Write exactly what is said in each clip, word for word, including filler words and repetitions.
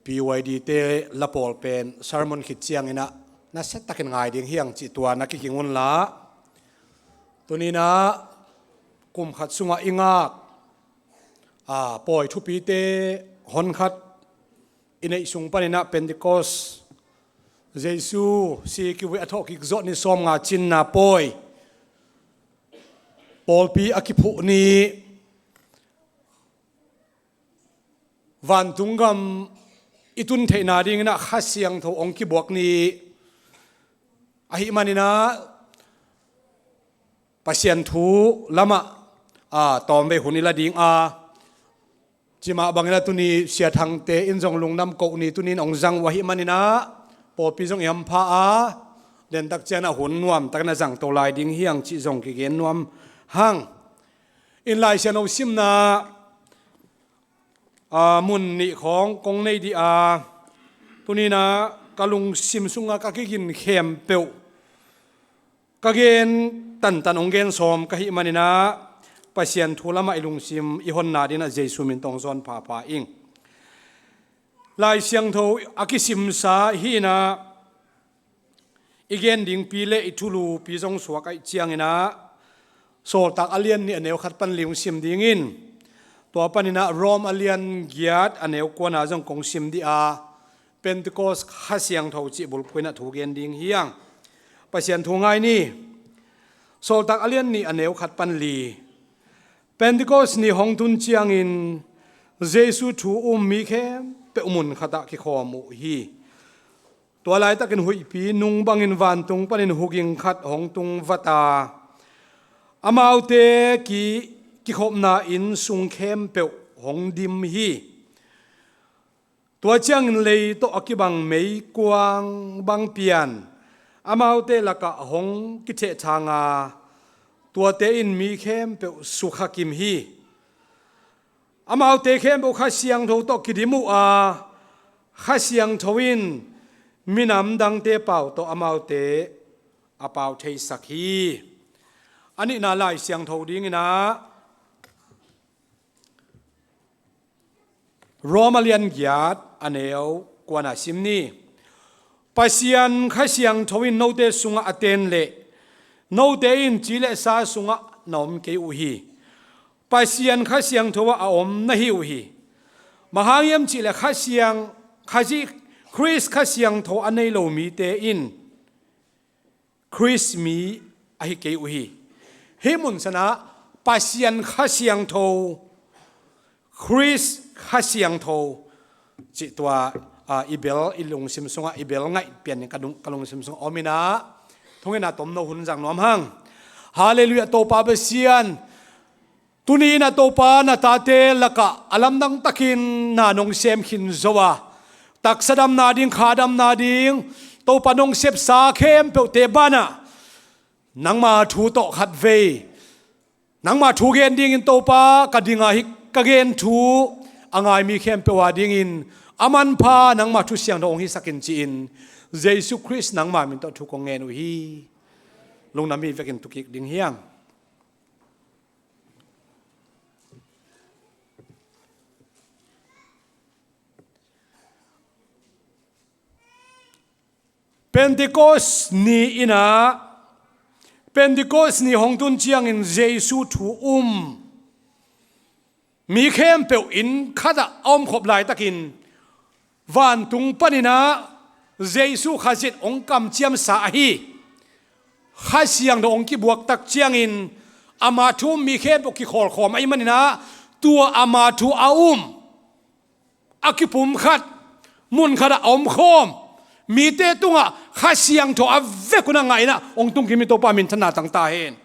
P Y D te la pawl pen sermon khit cianginah nasiatakin ngai ding hiang cih tua na kiking unla. Tuninah kum khat sungah i ngak a pawi thupite hon khat i neih sung paninah Pentecost, Jesu si kivui a thawhkik zawh ni sawmnga cinna pawi, pawlpi a kiphuh ni, vantung gam i tun theihna dinginah Kha Siangtho hong kibuak ni ahih maninah Pasian thu lamah a tawmvei hun i la ding a, cimah banginah tuni Sia Thangte in zong lungdam koh ni tunin hong zang uh ahih maninah pawlpi zong i hampha a, dentak cianah hun nuamtakin a zangto lai ding hiang cih zong kigen nuam hang. In Lai Siangtho simna a, mun nih khawng kong nei dih a, tuninah ka lungsim sungah ka kigin khempeuh ka gen tantan hong gen sawm ka hih maninah Pasian thu lamah i lungsim i honna dinah Jesu min tawh hong zawn phapha ing. Lai Siangtho a kisimsa hinah i gen dingpi le i thulupi zong suak ahih cianginah Sawltak a lian nih a neu khat pan li hong sim dingin, tua paninah Rom a lian giat a neu kuana zong kong sim dih a, Pentecost Kha Siangtho cih bulphuh inah thu gen ding hiang. Pasian thu ngai ni. Sawltak a lian nih a neu khat pan li. Pentecost ni hong tun ciangin Jesu thu um mi khempeuh mun khatah kikhawm uh hi. Tua laitakin huihpi nung bangin vantung panin huging khat hong tung vat a, amaute ki, kikhopna inn sung khempeuh hong dim hi. Tua ciangin lei tawh a kibang meikuang bang pian amaute lakah hong kithehthang a, tuate in mi khempeuh sukha kim hi. Amaute khempeuh Kha Siangtho tawh kidim uh a, Kha Siangtho in minam dangte pau tawh amaute a pau theisak hi. A nihna Lai Siangtho dinginah Rom a lian giat a neu kuana sim ni. Pasian Kha Siangtho in note sungah a ten leh note in ci le sa sungah na om kei uh hi. Pasian Kha Siangtho ah a om na hi uh hi. Bang hang hiam cihleh Kha Siang, Khazih, Khrist Kha Siangtho a nei lo mite in Khrist mi ahi kei uh hi. Hih mun sanah Pasian Kha Siangtho, Khrist Kha Siangtho cih tua, a, i bel, i lungsim sungah i bel ngaih pian in ka dung, ka lungsim sungah om inah thungetna tomno hun zang nuam hang. Halleluiah, Topa Pasian. Tuni inah Topa na tate lakah a lamdang takin na nong sem khin zo a, taksa damna ding, kha damna ding, Topa nong sepsa khempeuhte banah nangma thu tawh khatvei nangma thu gen dingin Topa ka ding a, hih ka gen thu a ngai mi khempeuh a dingin a manpha nangma thu siangtho hong hisak in ci-in Jesu Khrist nangma min tawh thu kong ngen uh hi. Lungdam hi. Vekin tukik ding hiang. Pentecost ni inah, Pentecost ni hong tun ciangin Jesu thu um mi khempeuh inn khatah a omkhop laitakin vantung paninah Jesu Khazih hong kamciamsa ahi Kha Siangtho hong kibuak tak ciangin ama thu um mi khempeuh kikhawlkhawm ahih maninah tua ama thu a um a kipumkhat, mun khatah a omkhawm mite tungah Kha Siangtho a vekun a ngainah hong tungkim hi. Topa minthanna tang ta hen.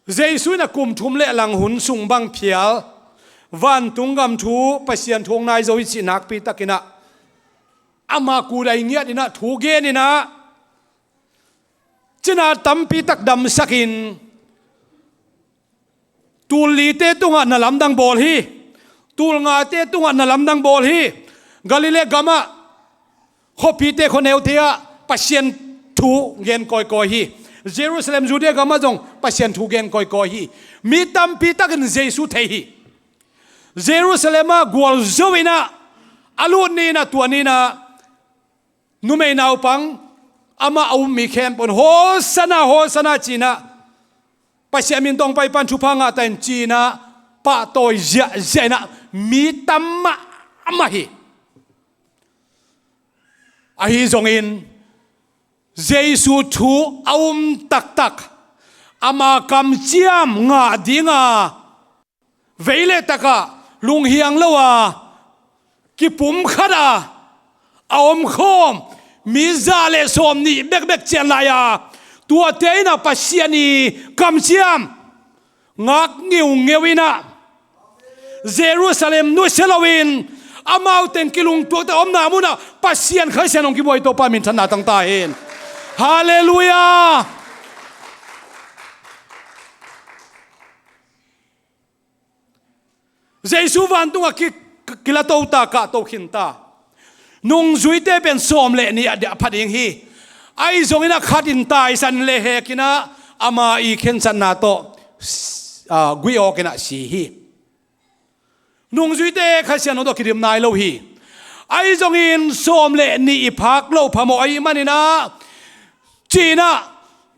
Jesu in a kum thum le lang hun sung bang phial, vantung gam thu, Pasian thu hong nai zo hi cih nakpi takinah ama kudai ngiat inah thu gen inah cina tampi tak damsakin tul lite tungah na lamdang bawl hi. Tul ngate tungah na lamdang bawl hi. Galilee gamah khuapite khuaneute ah Pasian thu gen kawikawi hi. Jerusalem, Judea gamah zong Pasian thu gen kawikawi hi. Mi tampi takin Jesu thei hi. Jerusalem ah gualzo inah a lut ni inah tua ni inah numei naupang amah a um mi khempeuh in Hosanna, Hosanna ci inah Pasian min tawh pai pan thupha ngah ta in ci inah pahtawi ziahziah inah mi tam mahmah hi. Ahi zongin Jesu thu a um taktak ama kamciam ngah dinga vei le takah lunghiang lo a kipumkhat a a omkhawm mi za le sawmnih bekbek cian lai a tuate inah Pasian i kamciam ngak ngeungeu inah Jerusalem nusia loin amau teng kilungtuakte omna munah Pasian Kha Sian hong kibuai Topa minthanna tangta hen. Halleluiah. Jesu vantungah ki, kilatotak ah tokhinta nungzuite pen sawm le nih a pha ding hi. Ahi zongin a khat in taisan le hek inah ama i khensatna tawh guih awk inah si hi. Nungzuite Kha Sian hong tawh kidim nai lo hi. Ahi zongin sawm le nih i phak loh phamawh ahih man inah ci inah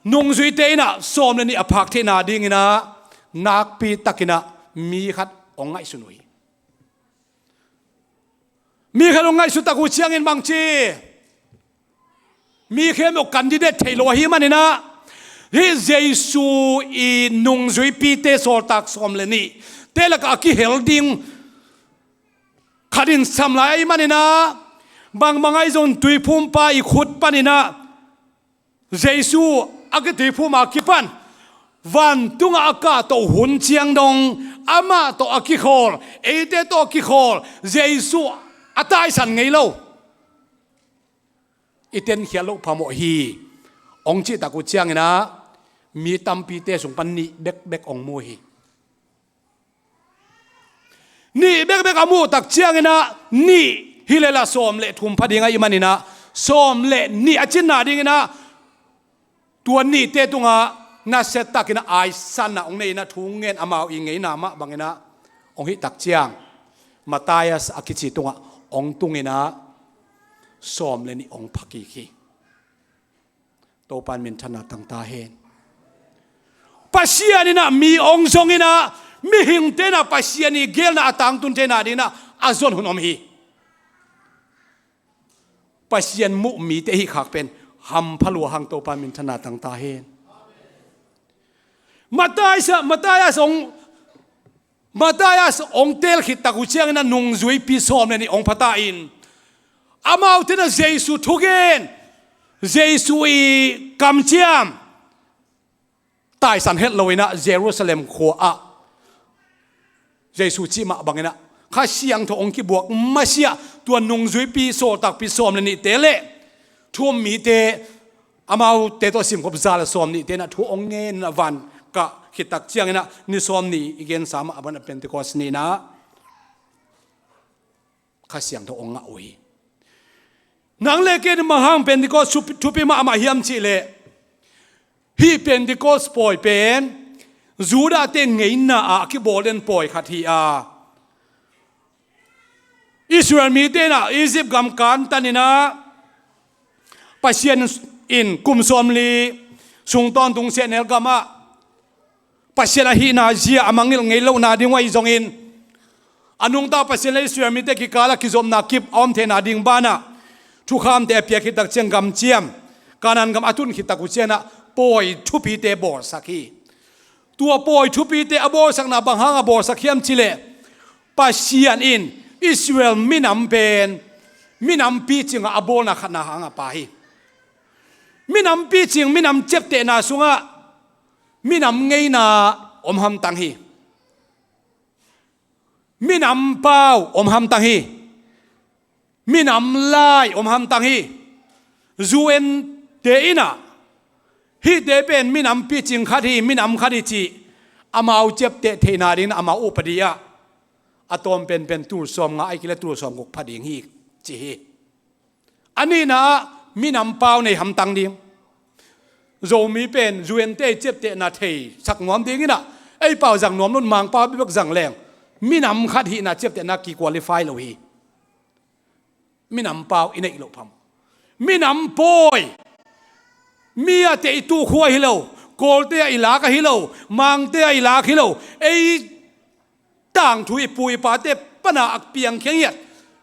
nungzuite inah sawm le nih a phak theihna ding inah nakpi tak inah mi khat hong ngaihsun uh hi. Mi khat hong ngaihsut tak uh ciangin bangci mi khempeuh candidate thei lo ahih man inah hih Jesu i nungzuipite sawltak sawm le nihte lakah a kihel ding khat in sam lai ahih man inah bangbang ahi zong tuiphumpa i khut pan inah Jesu a kituiphum a kipan vantungah a kahtoh hun ciang dong amah tawh a kikhawl, eite tawh a kikhawl Jesu a taisan ngei lo i tenkhiat loh phamawh hi. Hong cihtak uh ciang inah mi tampite sung pan nih bekbek hong mu hi. Nih bekbek a muhtak ciang inah nih hi le la sawm le thum pha ding ahih man inah sawm le nih a cinna ding inah tua nihte tungah nasiatak inah aisanna hong nei inah thu ngen amau i ngeina mah bang inah hong hih tak ciang Matthias a kici tungah hong tung inah sawm le nih hong pha kik hi. Topa in minthanna tangta hen. Pasian inah mi hong zong inah mihingte inah Pasian i gelna a tangtun theihna ding inah a zon hun om hi. Pasian muh mite hih khak pen hampha lua hang Topa in minthanna tangta hen. Matthias, Matthias hong Matthias hong tel khit tak uh ciang inah nungzuipi sawm le nih hong pha ta in amaute inah Jesu thugen, Jesu i kamciam taisan het lo inah Jerusalem khua ah Jesu cih mah bang inah Kha Siangtho hong kibuak masiah tua nungzuipi sawltakpi sawm le nihte le thu um mite amaute tawh simkhop za le sawm nihte inah thu hong ngen inah van kah khit tak ciang inah ni sawm ni i gensa mah a ban a Pentecost ni inah Kha Siangtho hong ngah uh hi. Nang le kei in bang hang Pentecost thupi, thupi mahmah hiam cih leh hih Pentecost pawi pen Judah-te ngeina ah a kibawl den pawi khat hi a Israel mite inah Egypt gam kantan inah Pasian in kum sawmli sung tawntung sehnel gamah Pasian ahihna zia a mangngilh ngei lohna ding uh ahi zongin a nungta Pasian le Israel mite kikal ah kizopna kip a om theihna ding banah thukhamte a piak khit tak ciang gam ciam Kanaan gam a tun khit tak uh ciang inah pawi thupite bawlsak hi. Tua pawi thupite a bawlsakna bang hang a bawlsak hiam cih leh Pasian in Israel minam pen minam picing a a bawlna khatna hang a pha hi. Minam picing, minam ciaptehna sungah minam ngeina om hamtang hi. Minam pau om hamtang hi. Minam lai om hamtang hi. U N-te inah hihte pen minam picing khat hi, minam khat hi cih amau ciapteh theihna ding inah amau upadi ah a tawm penpen tul sawmnga ahih kei leh tul sawmguk pha ding hi ci hi. A nihna ah minam pau nei hamtang ding. Zomi pen U N-te ciaptehna theisak nuam ding inah ei pau zang nuam lo in Mangpau bekbek zang leng Minam khat hihna ciaptehna kiqualify lo hi. Minam pau i neih loh phamawh. Minam pawi. Mi a teh i tuhkhua hi lo. Kawlte a i lak a hi lo. Mangte a i lak hi lo. Ei tangthu i pu i pate pana a piangkhia ngiat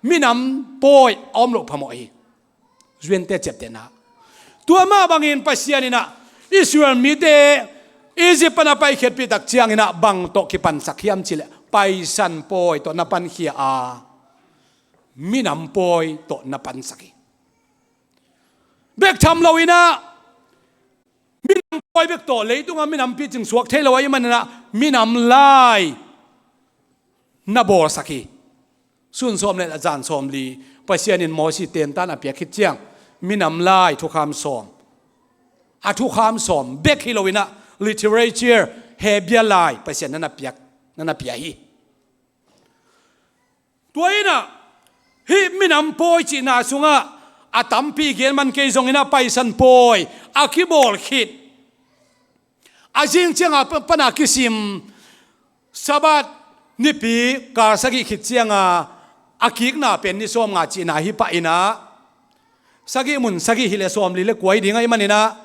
minam pawi a om loh phamawh hi. Zuante ciaptehna. Tua mah bangin Pasian in ah Israel mite Egypt pana paikhiatpih tak ciangin ah bang tawh kipansak hiam cih leh Paisan pawi tawh na pankhia a, minam pawi tawh na pansak hi. Bek tham lo in ah minam pawi bek tawh leitungah minam picing suak thei lo ahih manin ah minam lai na bawlsak hi. Sun sawm le zan sawmli Pasian in Mosi tentan a piak khit ciang minam lai thukham sawm, a thukham sawm bek hi lo in ah literature, Hebia lai Pasian na na piak, na na pia hi. Tua in ah hih minam pawi cihna sungah a tampi gen man kei zongin ah Paisan pawi a kibawl khit a zing cianga pa-, pana kisim Sabbath nipi kal sagih khit cianga a kikna pen ni sawmnga cihna hi pah in ah sagih mun sagih hi le sawmli le kua hi ding ahih manin ah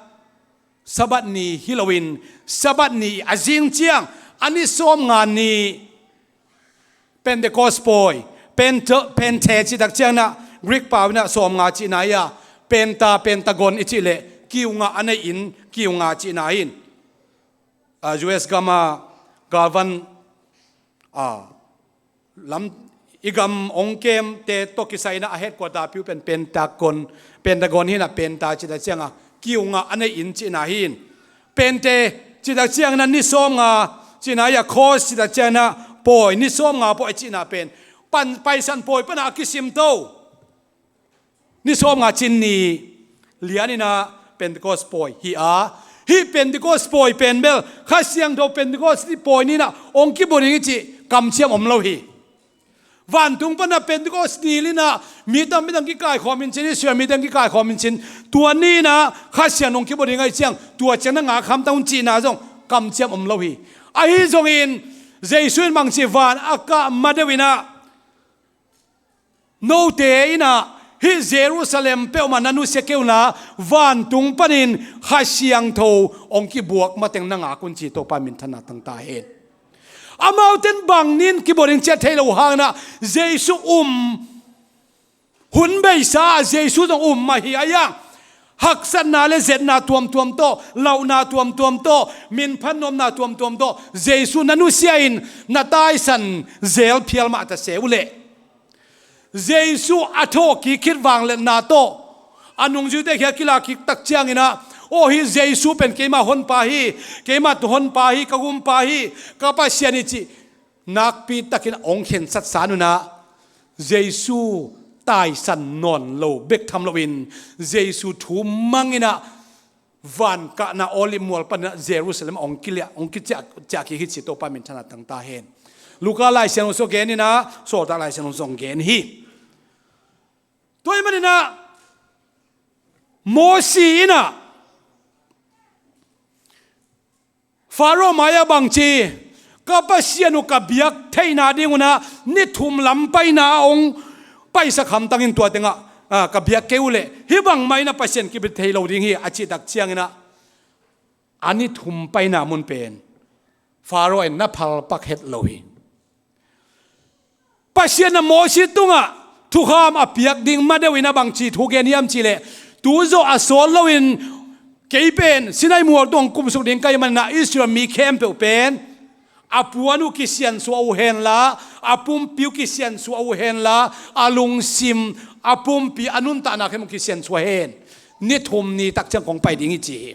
Sabbath ni hi loin Sabbath ni a zing ciang a ni sawmnga ni Pentecost pawi, Pente, Pente cih tak ciangin ah Greek pau in ah sawmnga cihna hi a, Penta, Pentagon i cih leh kiunga a nei in kiunga cihna hi. A, U S gam a galvan, a, lam i gam ong kemte tawh kisai in ah a headquarter piu pen Pentagon, Pentagon hi in ah Penta cih tak cianga kiunga a nei in cihna hi. Pente cih tak ciangin ah ni sawmnga cihna hi a, Kos cih tak ciangin ah pawi, ni sawmnga pawi cihna pen pan, Paisan pawi pana a kisim to. Ni sawmnga cin ni lian in ah Pentecost pawi hi a, hih Pentecost pawi pen bel Kha Siangtho Pentecost ni pawi ni in ah ong kibua ding hi cih kamciam om lo hi. Vantung pana Pentecost ni in ah mi tampi tang kikaikhawm in cin, Israel mi tang kikaikhawm in cin, tua ni in ah Kha Siangtho ong kibua ding ahih ciang tua ciang na ngak hamtang un cihna zong kamciam om lo hi. Ahi zongin Jesu in bangci van a kah ma deuh in ah note in ah hih Jerusalem peuhmah na nusia kei unla, vantung panin Kha Siangtho ong kibuak mateng na ngak un ci Topa minthanna tang ta hen. Amaute in bang ni in kibua ding ciat thei lo hangin ah Jesu um hun beisa a Jesu zong um mah hi a, hiang haksatna le zetna tuamtuam tawh, lauhna tuamtuam tawh, minphat nuamna tuamtuam tawh Jesu na nusia in na taisan zel phial mah ta se uh leh Jesu a thawhkik khit vangliatna tawh a nungzuite kiang kilak kik tak ciangin ah, aw hih Jesu pen keima honpa hi, keima honpa hi, ka gumpa hi, ka Pasian hi cih nakpi takin ong khensat san un ah Jesu taisan nawn lo bek tham loin Jesu thu mang in ah van kahna Olive mual panin ah Jerusalem ah ong kiliah, ong kiciah, ciah kik hi ci Topa minthanna tang ta hen. Luka Lai Siangtho sung gen in ah, Sawltak Lai Siangtho sung gen hi. Tua ahih manin ah Mosi in ah Faro mai-ah bangci, ka Pasian uh ka biak theihna ding un ah ni thum lam paina ah ong paisak hamtang in tua tengah, ah, ka biak kei uh leh hih bangmah in ah Pasian kibit thei lo ding hi a cih tak ciangin ah a ni thum paina mun pen Faro in na phalpak het lo hi. Pasian in Mosi tungah thukham a piak ding ma deuh in ah bangci thu gen hiam cih leh, tu zawh a sawt loin kei pen Sinai mual tung kumsuk ding ka hih manin ah Israel mi khempeuh pen a puan uh kisiansuah uh henla, a pumpi uh kisiansuah uh henla, a lungsim, a pumpi, a nuntakna khempeuh kisiansuah hen. Ni thum ni tak ciang kong pai ding hi ci hi.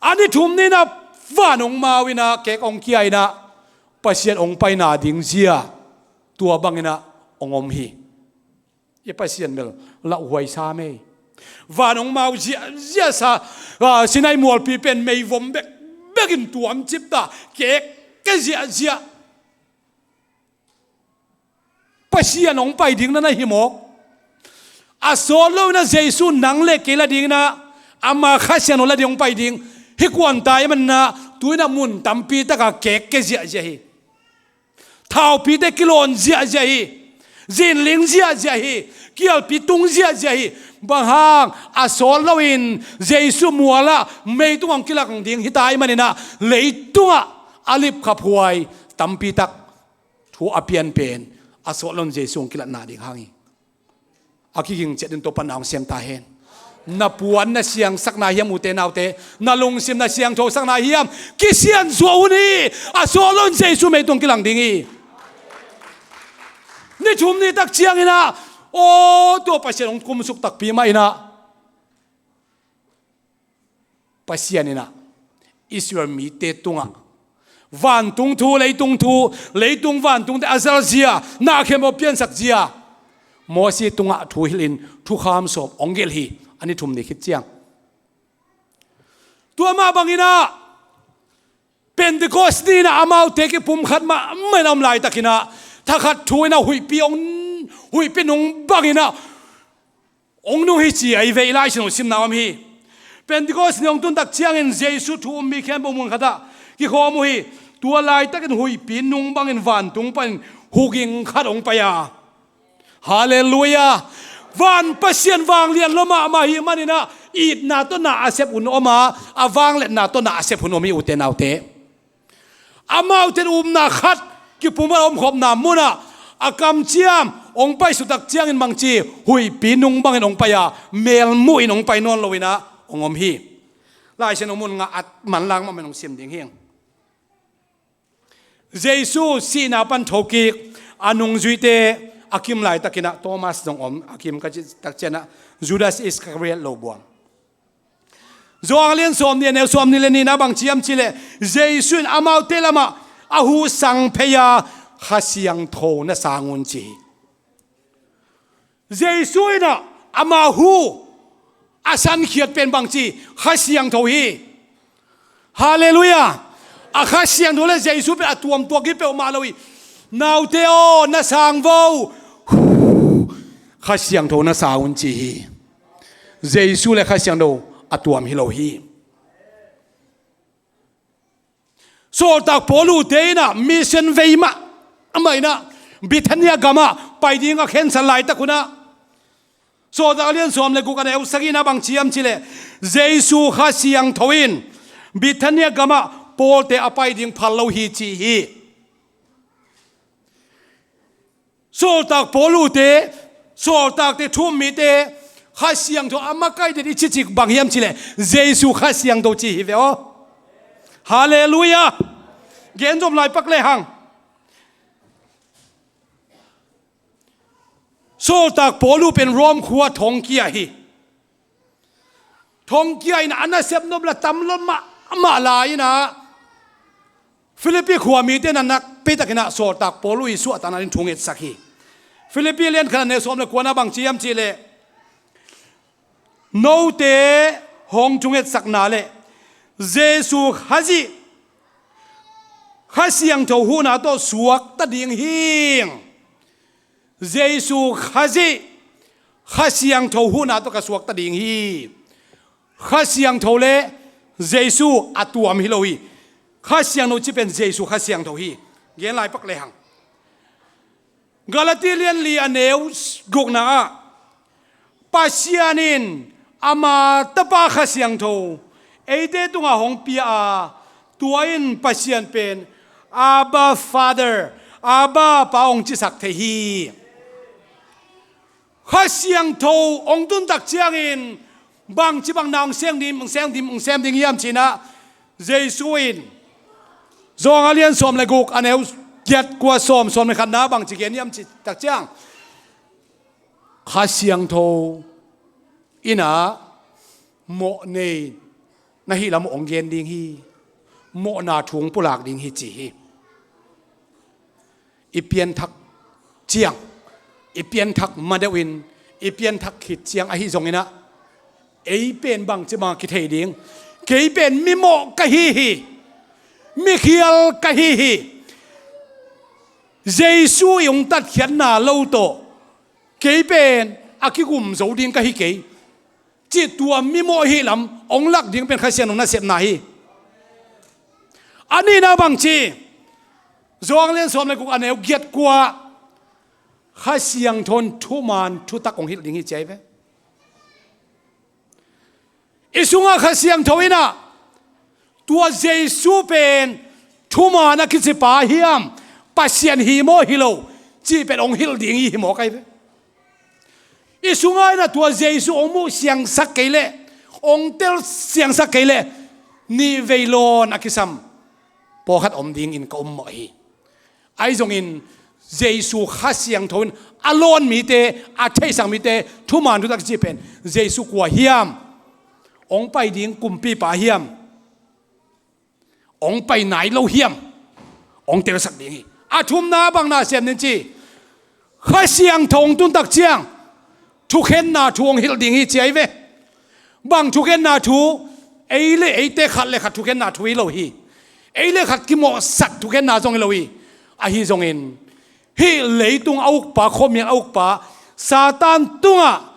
A ni thum ni in ah van ong mau in ah kek ong kia in ah Pasian ong paina ding zia tua bangin ah ong om hi. I Pasian bel lauhuai sa mei. Van ong mau ziahziah sa, ah, Sinai mualpi pen meivom bekbek in tuamcip ta, kek ke ziahziah. Pasian ong pai ding na na hi mawk. A sawt lo in ah Jesu nang le kei la ding in ah, ama Kha Siangtho la ding ong pai ding. Hih kuan ta ahih manin ah tu in ah mun tampi takah kek ke ziahziah hi. Thaupite kilawn ziahziah hi. Zinling ziahziah hi. Kialpi tung ziahziah hi. Bang hang a sawt loin Jesu mualah meitung hong kilang ding hi ta ahih maninah leitungah a lipkhaphuai tampitak thu a pian pen a sawt loin Jesu hong kilatna ding hang hi. A kiging ciat in Topa nang sem ta hen. Na puan na siangsakna hiam ute naute, na lungsim na siangthosakna hiam, kisiansuah un hi. A sawt loin Jesu meitung kilang ding hi. Ni thum ni tak cianginah aw tua Pasian hong kumsuk takpi mah inah Pasian inah Israel mite tungah vantung thu, leitung thu, leitung vantungte a zalzia, na khempeuh piansak zia Mosi tungah thu hilhin thukham sawm hong gelh hi. A ni thum ni khit ciang tua mah banginah Pentecost ni inah amaute kipumkhat mahmah in a om laitakinah thakhat thu inah huihpi hong, huihpi nung banginah hong nung hi ci a i veih lai sin hong simna om hi. Pentecost ni hong tuntak ciangin Jesu thu um mi khempeuh mun khatah kikhawm uh hi. Tua laitakin huihpi nung bangin vantung panin huging khat hong pai a. Halleluiah. Van Pasian vanglian lua mahmah hi maninah itna tawh na a sep hun om a, a vangliatna tawh na a sep hun om hi ute naute. Amaute in upna khat kipum a omkhopna munah a kamciam hong paisuk tak ciangin bangci huihpi nung bangin hong pai a, melmuh in hong pai nawn loinah hong om hi. Lai Siangtho mun nga a manlang mahmah in hong sim ding hi. Jesu sihna pan thokik a nungzuite a kim laitakinah Thomas zong om a kim ka cih tak cianah Judas Iskariot lo buang. Johan a lian sawm nih a neu sawm nih le nihna bang ci hiam cihleh Jesu in amaute lamah a hu sang phei a Kha Siangtho na sang un ci hi. Jesu inah ama hu a sankhiat pen bangci Kha Siangtho hi. Halleluiah. A Kha Siangtho le Jesu pen a tuamtuak hi peuhmah lo hi. Naute aw na sang vo. Kha Siangtho na sang un ci hi. Jesu le Kha Siangtho a tuam hi lo hi. Sawltak Paul ute inah mission vei mahmah inah Bithynia gamah pai ding a khensat laitak hunah Sawltak a lian sawm le guk a neu sagihna bang ci hiam cihleh Jesu Kha Siangtho in Bithynia gamah Paulte a pai ding phal lo hi ci hi. Sawltak Paul ute, sawltakte thu um mite Kha Siangtho a makaih den i cicik bang hiam cihleh Jesu Kha Siangtho ci hi ve aw. Halleluiah. Gen zom lai pak lehang. Sawltak Paul uh pen Rom khua thongkia hi. Thongkia in a nasep nop la tam lo mahmah lai inah Philippi khua mite na nakpitakinah sawltak Paul uh i suahtakna in thungetsak hi. Philippi lian khat a neu sawm le kuana bang ci hiam cihleh note hong thungetsakna le Jesu Khazih Kha Siangtho huhna tawh suakta ding hi. Jesu Khazih Kha Siangtho huhna tawh ka suakta ding hi. Kha Siangtho le Jesu a tuam hi lo hi. Kha Siangtho ci pen Jesu Kha Siangtho hi. Gen lai pak lehang. Galati lian li a neu gukna ah Pasian in ama Tapa Kha Siangtho eite tungah hong pia a, tua in Pasian pen Abba Father, Abba Pa hong cisak thei hi. Kha Siangtho hong tuntak ciangin bangci bang na hong sem ding, hong sem ding, hong sem ding hiam cinah Jesu in Johan a lian sawm le guk a neu giat kua sawm sawm le khatna bangci gen hiam ci tak ciang Kha Siangtho inah mawh nei na hih lam hong gen ding hi. Mawhna thu hong pulak ding hi ci hi. I pianthak ciang, i pianthak madeuhin, i pianthak khit ciang ahi zonginah ei pen bangci bangah kithei ding. Kei pen mimawh ka hi hi. Mikhial ka hi hi. Jesu i hong tatkhiatna lo tawh kei pen a kigum zo ding ka hi kei. Cih tua mimawh hih lam hong lak ding pen Kha Siangtho nasepna hi. A nihna bangci Johan lian sawm le guk, a neu giat kua, Kha Siangtho in thuman thutak hong hilh ding hi, ci ahi ve. I sungah Kha Siangtho in ah, tua Jesu pen thuman a kici pa hiam, Pasian hi maw hi lo, cih pen hong hilh ding hi, hi mawk ahi ve. I sungah in ah tua Jesu hong muh siangsak kei leh, hong tel siangsak kei leh, nih vei lawn a kisam pawlkhat om dingin ka um mawh hi. Ahi zongin Jesu Kha Siangtho in a lawn mite, a theisak mite thuman thutak kici pen, Jesu kua hiam, hong pai ding kumpipa hiam, hong pai nai lo hiam, hong telsak ding hi. A thumna bang na sem ning ci, Kha Siangtho hong tun tak ciang thukhenna thu hong hilh ding hi, ci ahi ve. Bang thukhenna thu? Ei le eite khat le khat thukhenna thu hi lo hi. Ei le khat kimawhsak thukhenna zong hi lo hi. Ahi zongin hih leitung a ukpa, khuamial a ukpa Satan tungah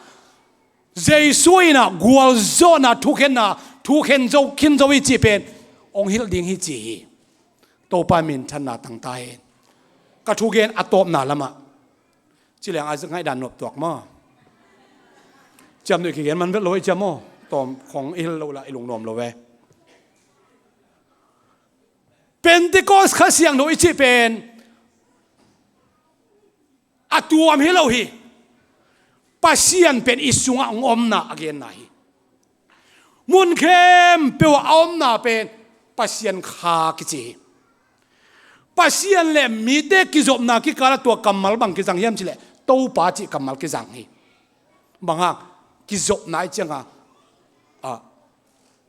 Jesu in ah gualzawhna thukhenna thu khen zo, khin zo hi cih pen hong hilh ding hi, ci hi. Topa minthanna tang ta hen. Ka thugen a tawpna lamah, ci leng a ngaihdan noptuak maw? Ciamnuih kigen man vet lo, i ciam maw? Tawm khong i hel lo lah i lungnuam lo ve. Pentecost Kha Siangtho i cih pen a tuam hi lo hi. Pasian pen i sungah hong omna a genna hi. Mun khempeuh ah a omna pen Pasian Kha kici hi. Pasian le mite kizopna kikal ah tua kammal bang kizang hiam cih leh, Topa cih kammal kizang hi. Bang hang? Kizopna i ciang a, a,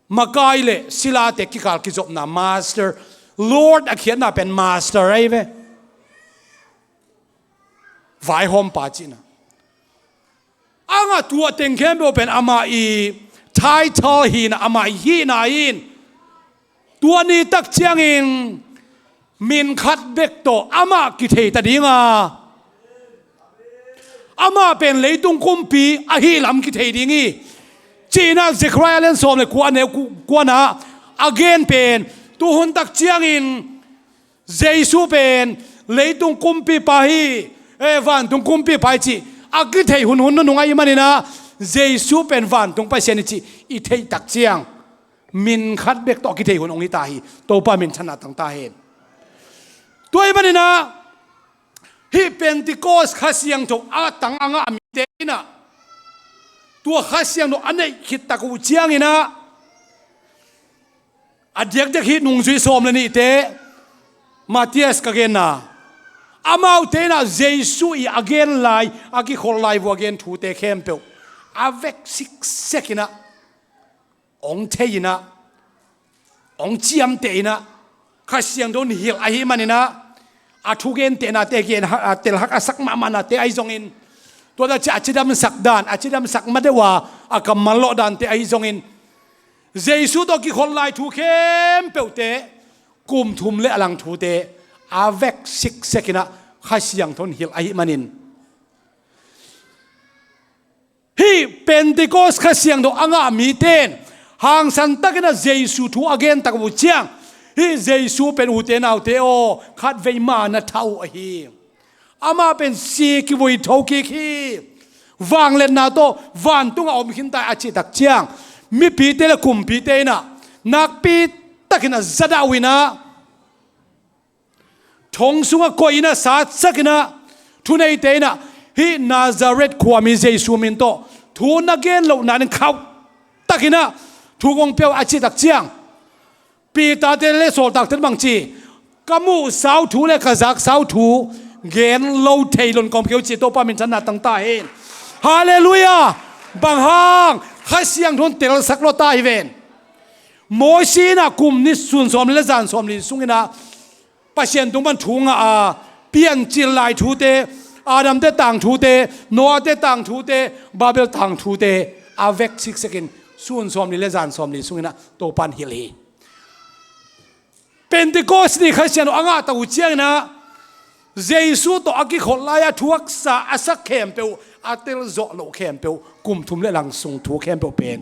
makai le silate kikal kizopna, master, Lord a khiatna pen master ahi ve. Vaihawmpa cihna. A ngah tua teng khempeuh pen amah i title hi in ah, amah i hihna hi in, tua ni tak ciangin min khat bek tawh amah kithei ta ding a, amah pen leitung kumpi ahih lam kithei ding hi, ci-in ah Zechariah lian sawm le kua, a neu ku-, kuana a gen pen, tuhun tak ciangin Jesu pen leitung kumpipa hi, eh, vantung kumpipa hi cih a kithei hunhun nunung ahih manin ah, Jesu pen vantung Pasian hi cih i theih tak ciang, min khat bek tawh a kithei hun hong hi ta hi. Topa minthanna tang ta hen. Tua ahih manin ah, hih Pentecost Kha Siangtho a tang a ngah mite in ah, tua Kha Siangtho a neih khit tak uh ciangin ah, a diakdiak hih nungzui sawm le nihte, Matthias ka genna, amaute in ah Jesu i a gen lai, a kikholh lai uh a gen thute khempeuh a vek siksek in ah, hong thei in ah, hong ciamteh in ah, Kha Siangtho in hilh ahih manin ah, a thugentehnate gen ha-, a telhak a sak mahmahnate ahi zongin, tua a ci-, a cidamsak dan, a cidamsak ma deuh a, a kammal lawh dante ahi zongin, Jesu tawh kikholh lai thu khempeuhte, kum thum le a lang thute a vek siksek in ah Kha Siangtho in hilh ahih manin, hih Pentecost Kha Siangtho a ngah mite in hangsan takin ah Jesu thu a gen tak uh ciang, hih Jesu pen, ute naute aw, khatvei mah na thah uh ahi. Amah pen si kivui tho kik hi. Vangliatna tawh vantungah om khin ta hi, a cih tak ciang, mipite le kumpite in ah nakpi takin ah zadah uh in ah, thong sungah koih in ah, satsak in ah, thuneite in ah, hih Nazareth khuami Jesu min tawh thu na gen lohna in khauh takin ah thu kong pia uh, a cih tak ciang, Peter-te le sawltakte in bang ci? Ka muhsa uh thu le ka zaksa uh thu gen lo thei lo in kawm kei un, ci. Topa minthanna tang ta hen. Halleluiah. Bang hang? Kha Siangtho in telsak lawh ta hi ven. Mosi in ah kum nih sun sawmli le zan sawmli sungin ah Pasian tung pan thu ngah a, piancil lai thute, Adam-te tangthute, Noah-te tangthute, Babel tangthute a vek siksekin sun sawmli le zan sawmli sungin ah Topa in hilh hi. Pentecost ni Kha Siangtho a ngah tak uh ciangin ah, Jesu tawh a kikholh lai-a thuaksa a sak khempeuh, a telzawh loh khempeuh, kum thum le lang sung thu khempeuh pen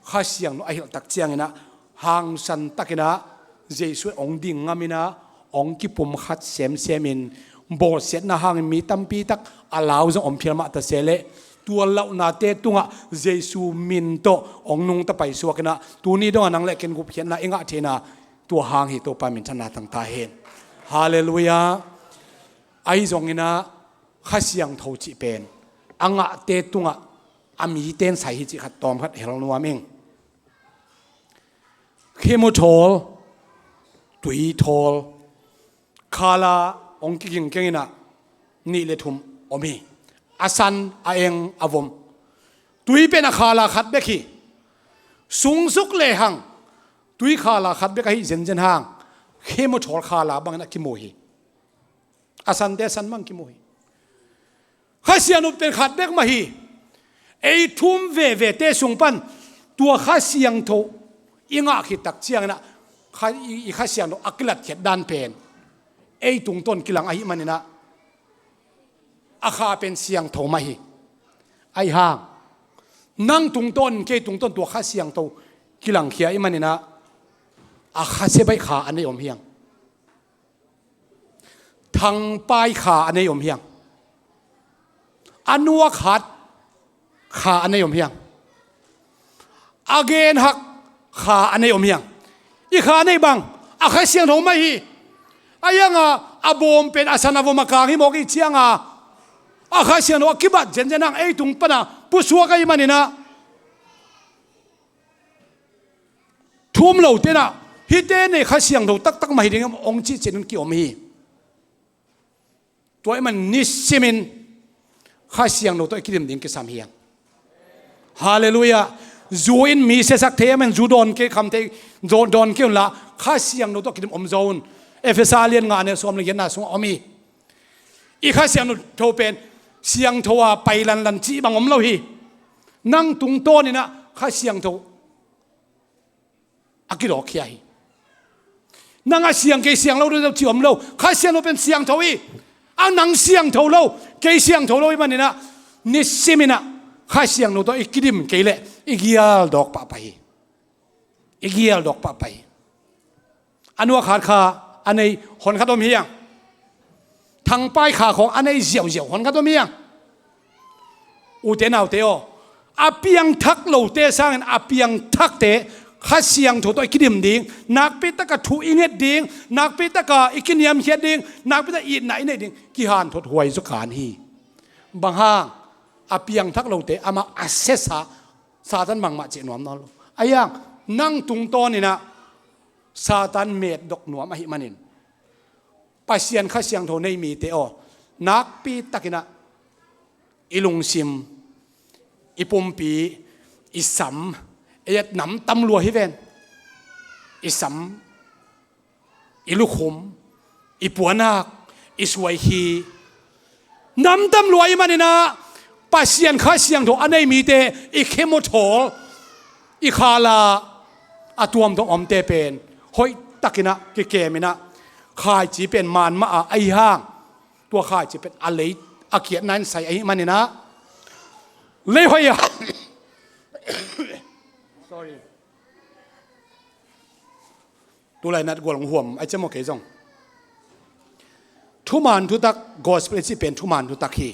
Kha Siangtho a hilh tak ciangin ah, hangsan takin ah Jesu hong ding ngamin ah, hong kipumkhat semsemin bawlsiatna hangin mi tampi tak a lau zong om phial mah ta se leh, tua launate tungah Jesu min tawh hong nungta paisuak inah tuni dongah nang le ken gupkhiatna i ngah theihna tua hang hi. Topa minthanna tangta hen. Halleluiah. Ahi zonginah Kha Siangtho cih pen a ngahte tungah a mite in sai hi cih khat tawm khat hel nuam ing. Khim uh thawl, tui thawl, khala hong kigingkeng inah nih le thum om hi. A san, a eng, a vom. Tui pen a khala khat bek hi. Sungsuk lehang tui khala khat bek ahi zenzen hang khim uh thawl khala bangin a kimu hi. A sante a san bang kimu hi. Kha Siangtho pen khat bek mah hi. Ei thum vevete sung pan tua Kha Siangtho i ngah khit tak cianginah kha, i, i Kha Siangtho a kilatkhiat dan pen ei tungtawn kilang ahi maninah a kha pen siangtho mah hi. Ahi hang nang tungtawn, kei tungtawn tua Kha Siangtho kilangkhia i maninah a kha sia baih kha a nei om hiang. Thangpai kha a nei om hiang. A nuak hat kha a nei om hiang. A gen hak kha a nei om hiang. I kha a nei bang a Kha Siangtho mah hi. A ianga a bawm pen a san a vom a kang hi mawk i cianga a Kha Siangtho a kibat zenzen hang ei tung pana pusuak ahi maninah thum lo tenah hite nei Kha Siangtho taktak mah hi ding hong cihcian in ki-om hi. Tua i man nisimin Kha Siangtho tawh i kidim ding kisam hiang. Halleluiah. Zu in mi siasak thei a man zu dawn kei kham thei, dawn, dawn kei unla Kha Siangtho tawh kidim om zo un. Efesa lian nga a neu sawm le giatna sungah om hi. I Kha Siangtho pen siangtho a pai lanlan cih bang om lo hi. Nang tungtawninah Kha Siangtho a kidawkkhia hi. Nang a siang kei siang lo deuh ci om lo. Kha Siangtho pen siangtho hi. A nang siangtho lo, kei siangtho lo i maninah nisiminah Kha Siangtho tawh i kidim kei leh i gial dawk pahpah hi. I gial dawk pahpah hi. A nuak hat kha a nei honkhat om hiang. Thangpai kha khawng a nei ziauziau honkhat om hiang. Ute naute aw, a piangthak lote sangin a piangthakte Kha Siangtho tawh i kidim ding, nakpi taka thu i nget ding, nakpi taka i kiniamkhiat ding, nakpi taka itna i neih ding kihanthot huai zaw kan hi. Bang hang? A piangthak lote amah a siasa Satan bangmah cih nuam nawn lo. Ahi hang nang tungtawninah Satan metdok nuam ahi manin Pasian Kha Siangtho nei mite aw, nakpi takinah i lungsim, i pumpi, i sam, ei nam tam lua hi ven. I sam, i lukhum, i puanak, i suaikhi nam tam lua i maninah Pasian Kha Siangtho a nei mite i khim uh thawl, i khala a tuamtuam omte pen hoih takinah kikeminah khaici pen man mah a ahi hang tua khaici pen a lei a kiatna in sai ahi maninah lei hoih a sorry. Tulai nat gual hong huam ai cem aw kei zong. Thuman thutak, gospel i cih pen thuman thutak hi.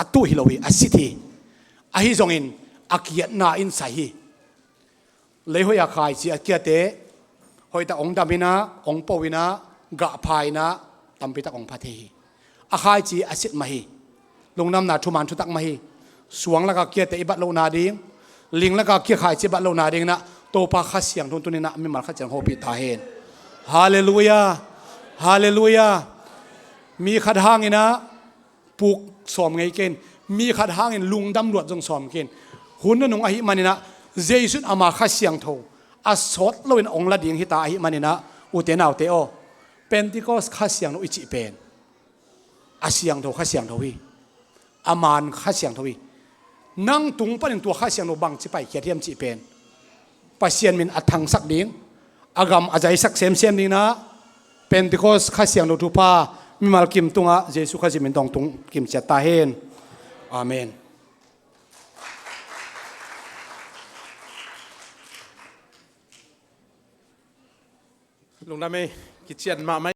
A tuh hi lo hi, a sit hi. Ahi zongin a kiatna in sai hi. Leihoih a khaici a kiate hoihtak hong daminah, hong poinah, gahphainah, tampitak hong pha thei hi. A khaici a sit mah hi. Lungdamna thuman thutak mah hi. Suang laka kiate i bat lohna ding, ling laka kia khaici bat lohna dinginah Topa Kha Siangtho tuninah mimal khat ciang hopih ta hen. Halleluiah. Halleluiah. Mi khat hanginah puk sawm ngei ken, mi khat hangin lungdam luat zong sawm ken. Hun nunung ahi maninah Jesu in ama Kha Siangtho a sawt loin hong la ding hita ahi maninah ute naute aw, Pentecost Kha Siangtho i cih pen a siangtho Kha Siangtho hi. A man Kha Siangtho hi. Nang tung panin tua Kha Siangtho bangci paikhiat hiam cih pen Pasian min a thangsak ding, a gam a zaisak semsem dinginah Pentecost Kha Siangtho thupha mimal kim tungah Jesu Khazih min tawh tung kim ciat ta hen. Amen. Lungdam ei. kician mahmah